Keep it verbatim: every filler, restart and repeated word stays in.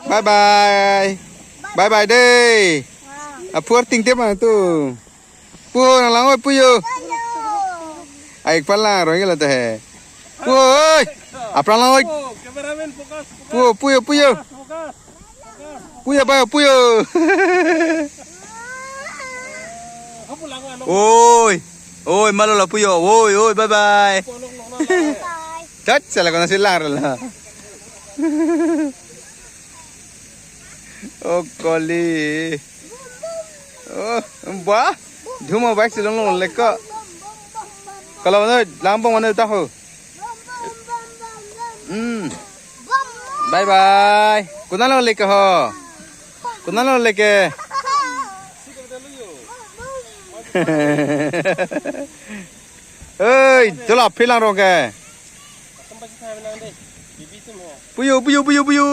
Bye bye. Bye bye dei. Aphu arting te ma tu. Pu nanglang oi puyo. Ai palang rong la ta he. Pu oi. Aphrang lang oi. Pu puyo puyo. Puyo bye puyo. Oi. Oi malo la puyo. Oi oi bye bye. Chat sala kona silang la. Oh kali. Oh, bah. Dhuma bike si longlong le ko. Kalau mana lambung mana tahu. Hmm. Bye bye. Kunalo leke ho. Kunalo leke. Hei, jolap philang rong ke. Puyo, puyo, puyo, puyo.